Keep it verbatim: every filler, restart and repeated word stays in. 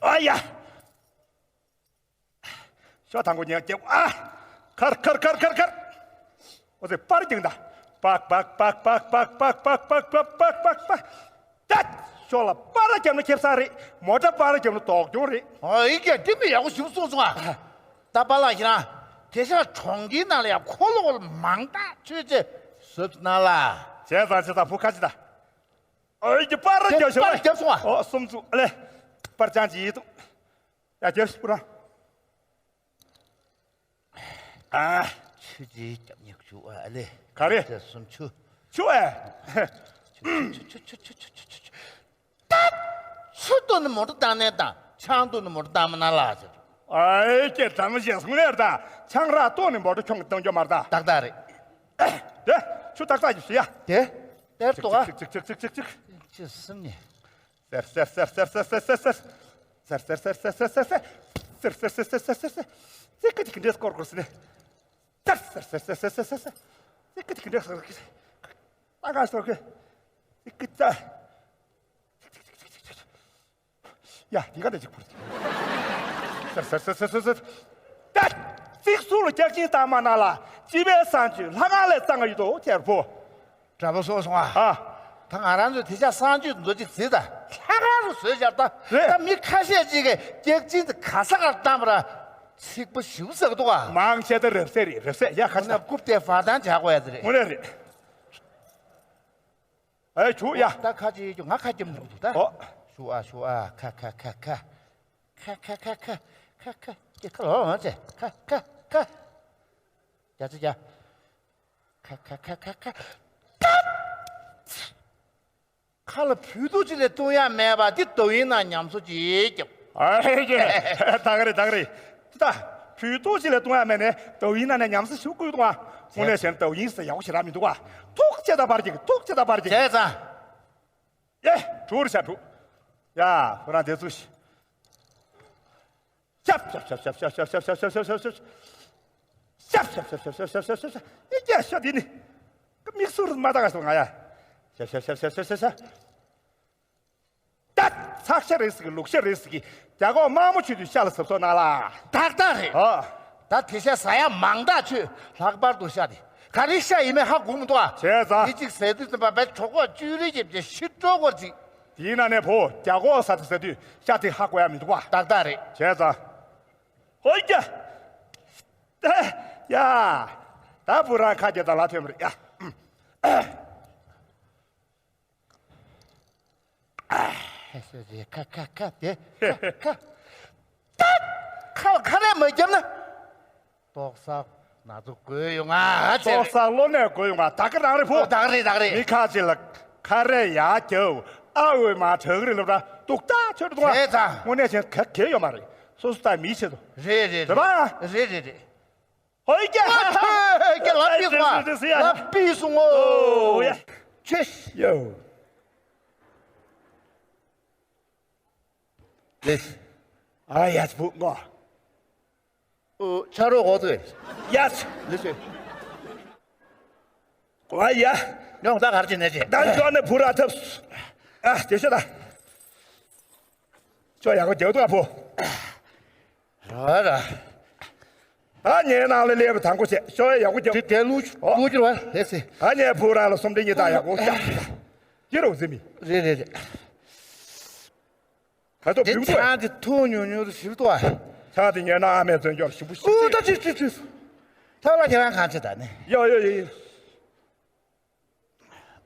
ཨ་ཡ། ཤོག་དང་པོ་ཉལ་རྒྱབ། ཨ། ཁར་ཁར་ཁར་ཁར་ཁར། འོ་ཙེ་པར་ཀྱང་ད། པག་པག་པག་པག། ད། ཤོག་ལ་པར་རྒྱབ་ན་ཁེབས་ས་རེད། མོ་ཊ་པར་རྒྱབ་ན་དོག་གྱོང་རེད། ཨ་ཡིན་ཀྱང་འདི་མི་ཡག་པོ་ཞིག་གསུངས་སོང་ཨ། ད་པཱ་ལགས་ཁྱེད་རང་། དེ་ཤ་གྲོང་ཁྱེར་ནང་ལ་ཡང་ཁོ་ལོ་ལ་མང་དག་ཆོས་ཅེས་བཟོས་ན་ལ། བྱས་ཙང་བྱས་ཙང་བུ་ཁ་ཅིག་ད། ཨོ་ཡི་པར་རྒྱབ་ཤོག་པར་རྒྱབ་སོང་ཨ། ཨོ་གསུམ་བཙུགས་ཨ་ལེ། པར་ཅང་ཅི་ཡིན་འདུག་ཡ་རྒྱབ་ཤོག་པུ་ར། ཨ། ཆུ་ཅི་རྒྱབ་ཉེག་ཆུ་ཨ་ལེ། ག་རེ། ཆུ་གསུམ་ཆུ། ཆུ་ཨེ། ཆུ་ཆུ་ཆུ། ད། ཆུ་གཏོར་ནས་མོ་ཊ་བཏང་ནས་དང་ཆང་གཏོར་ནས་མོ་ཊ་བཏང་མ་ན་ལ་ཟེར། ཨེ་ཀྱེ་དྲང་ཞེས་གསུང་ནས་ད་ཆང་རག་གཏོར་ནས་མོ་ཊ་ཁྱོང་གཏོང་རྒྱུ་མ་རེད་ད། ཏག་ཏག་རེད། དེ་ཆུ་ཏག་ཏག་ཞིག་ཞུ་ཡ། དེ། དེར་གཏོར་ཨ། ཅིག་ཅིག་ཅིག་ཅིག་ཅིག་ཅིག་ཅིག་ཅིག་གསུམ་ནས། སེར་སེར་སེར་སེར་སེར་སེར་སེར་སེར། སེར་སེར་སེར་སེར་སེར་སེར། སེར་སེར་སེར་སེར་སེར་སེར། ཙི་ཀི་ཙི་ཀི་འདྲེས་སྐོར་སྐོར་སེ་ནས། སེར་སེར་སེར་སེར་སེར་སེར་སེར། ཙི་ཀི་ཙི་ཀི་འདྲེས་སྐོར་སྐོར་སེ། ད་ག་སོ་གི། ཙི་ཀི་ཙ། ཡ་འདི་ག་ནས་ཅིག་བུར། སེར་སེར་སེར་སེར་སེར་སེར། ད། ཙིག་སུ་ལ་སྐྱག་ཅིང་བཏང་མ་ན་ལ། སྤྱི་པའི་གསང་སྤྱོད་ལྷ་ཁང་ལས་གཙང་བ་ཡོད་དོ་ཁྱེར་ཕོ། དྲ་པོ་སོགས་སོང་ཨ། ཨ། ད་ང་རང་ཚོས་དེ་ཆ་གསང་སྤྱོད་མཛོད་ཅིག་བརྩིས་ད། ལྷ་ཁང་རུ་བཟོས་བཞག་ད། རེད། ད་མི་ཁ་ཤས་ཅིག་གིས་སྐྱག་ཅིང་དེ་ག་ས་གར་བཏང་བ་ར། ཚིག་པ་ཞིབ་ཟག་འདུག་ཨ། མང་ཆེ་ད་རབ་གསལ་རེད་རབ་གསལ་ཡ་ཁ་ཆེ་ད། ཁོ་ན་རྐུབ་དེ་བར་ཐང་བྱ་དགོས་ཡ་དེ་རེད། དངོས་གནས་རེད། ཨེ་བྱུག་ཡ། ད་ཁ་ཅིག་ང་ཁ་སྐྱེམས་འདུག་ད། ཨོ། ཤུ་ཨ་ཤུ་ཨ་ཁ་ཁ་ཁ་ཁ། ཁ་ཁ་ཁ་ཁ་ཁ་ཁ་ཁ་ལོ་ང་ཚེ་ཁ་ཁ་ཁ། རྒྱ་ཚ་རྒྱ། ཁ་ཁ་ཁ་ཁ་ཁ། ཁ་ལ་བུད་ཐུག་ཅིག་ལས་བཏུང་ཡ་མེད་པ་འདི་དོ་ཡིན་ན་ཉམས་གསོ་ཅིག་རྒྱབ། ཨེ་ཀྱེ། ད་ག་རེད་ད་ག་རེད། ད་བུད་ཐུག་ཅིག་ལས་བཏུང་ཡ་མེད་ནས་དོ་ཡིན་ན་ནས་ཉམས་གསོ་ཞུ་དགོས་འདུག་ཨ། དངོས་གནས་བྱས་ན་དོ་ཡིན་ཟེར་ཡག་པོ་ཞེ་དྲག་མི་འདུག་ཨ། ཐུགས་རྗེ་ད་པར་གྱིས་ཐུགས་རྗེ་ད་པར་གྱིས། བྱས་ཙང་། ཡེ། གྲུར་བྱ་གྲུ། ཡ། ཁོ་རང་དེ་ཚུ་ཤི། ཤབ་ཤབ་ཤབ། ཨི་ཀྱ་ཤ་དེ་ནི། མིག་ཟུར་མ་ད་ག་སོང་ང་ཡ། ཤབ་ཤབ་ཤབ། ད་ཚགས་ཤ་རེད་ཟིག་ལུག་ཤ་རེད་ཟིག་རྒྱ་གོག་དམར་མོ་ཆུ་དུས་ཤ་ལ་སབ་སོ་ན་ལ། ཏག་ཏག་རེད། ཨ། ད་དེ་ཤ་ཟ་ཡ་མང་དག་ཆུ་ལྷག་པར་དུ་ཤ་དེ་ག་རེ་ཤ་ཡིན་མིན་ཧ་གོ་མི་འདུག་ཨ། བྱས་ཙང་། དེ་གཅིག་ཟས་དུས་ཙམ་པ་བས་གྲོད་ཁོག་བཅུད་རེ་བརྒྱབ་ཀྱི་ཤི་འགྲོ་དགོས་ཅིག་དེའི་ནང་ནས་བོ་རྒྱ་གོག་ཟ་དེ་ཟ་དུས་ཤ་དེ་ཧ་གོ་ཡ་མི་འདུག་ཨ། ཏག་ཏག་རེད། བྱས་ཙང་། ཧོ་ཡ། ད་ཡ། ད་བུ་རང་ཁ་རྒྱ་ད་ལ་ཐོན་པ་རེད་ཡ། ཨ། ཨ། ཁ་ཁ་ཁ་དེ་ཁ་ཁ། ད་ཁ་ཁ་རེ་མ་བརྒྱབ་ན། ཏོག་ས་ན་ཚོ་དགོས་ཡོང་ང་ཟེར། ཏོག་ས་ལོ་ནས་དགོས་ཡོང་ང་ད་ག་རང་རེད་བུ། ད་ག་རེད་ད་ག་རེད། མི་ཁ་ཅིག་ལ་ཁ་རེ་ཡ་རྒྱབ་ཨ་འོས་མ་དྲག་རེད་ལབ་ར་ཏུག་ཏག་ཆོད་འདུག་ཨ། བྱས་ཙང་། དངོས་གནས་བྱས་ག་གེ་ཡོད་མ་རེད། སོ་སོ་ད་མི་ཆེད་དོ། རེད་རེད་རེད། རེད་པ། རེད་རེད་རེད། ཧོ་ཡ། ཨ་ཐོས་ཀྱི་ལབ་པི་སོང་ཨ། ལབ་པི་སོང་ཨོ། ཨོ་ཡ། ཆེ་ཡོ། ལེ། ཨ་ཡ་བུ་ངོ་། ཨོ་ཆ་རོགས་འོ་ཚོས། ཡ། ལེ་ཆེ། ཨ་ཡ། ཉོང་ད་གར་ཅི་ནས་ཅི། ད་ཅོ་ནས་བུ་ར་ཐབས། ཨ་དེ་ཤོད་ད། ཅོ་ཡག་པོ་རྒྱག་ཏུ་ཨ་བུ། ར་ར། ད་ངའི་ནང་ལ་སླེབས་པ་དང་པོ་བྱས་ཤོ་ཡ་ཡག་པོ་རྒྱབ། དེ་དེ་ལུགས་ཨོ། ལུགས་ཀྱི་ར་ལེགས་སེ། ད་ངའི་བུ་ར་ལ་སོམ་དེ་ཉིད་ད་ཡག་པོ་རྒྱབ། ཀྱི་རོ་ཟི་མི། རེད་རེད་རེད། ད་ཚོ་དེ་བུ་ཚོ། ཆང་དེ་འཐུང་ཉུང་ཉུང་རུ་ཞིབ་ཏུ་ཨ། ཆང་དེ་ཉོས་ན་ཨ་མས་བཙོན་སྐྱོར་ཞིབ་པོ་ཞིབ་ཨུ་ཅིག་ད་ཅི་ཅི་ཅི། ཐ་ལ་ཁྱེད་རང་གང་བྱེད་ད་ནི། ཡོ་ཡོ་ཡོ་ཡོ།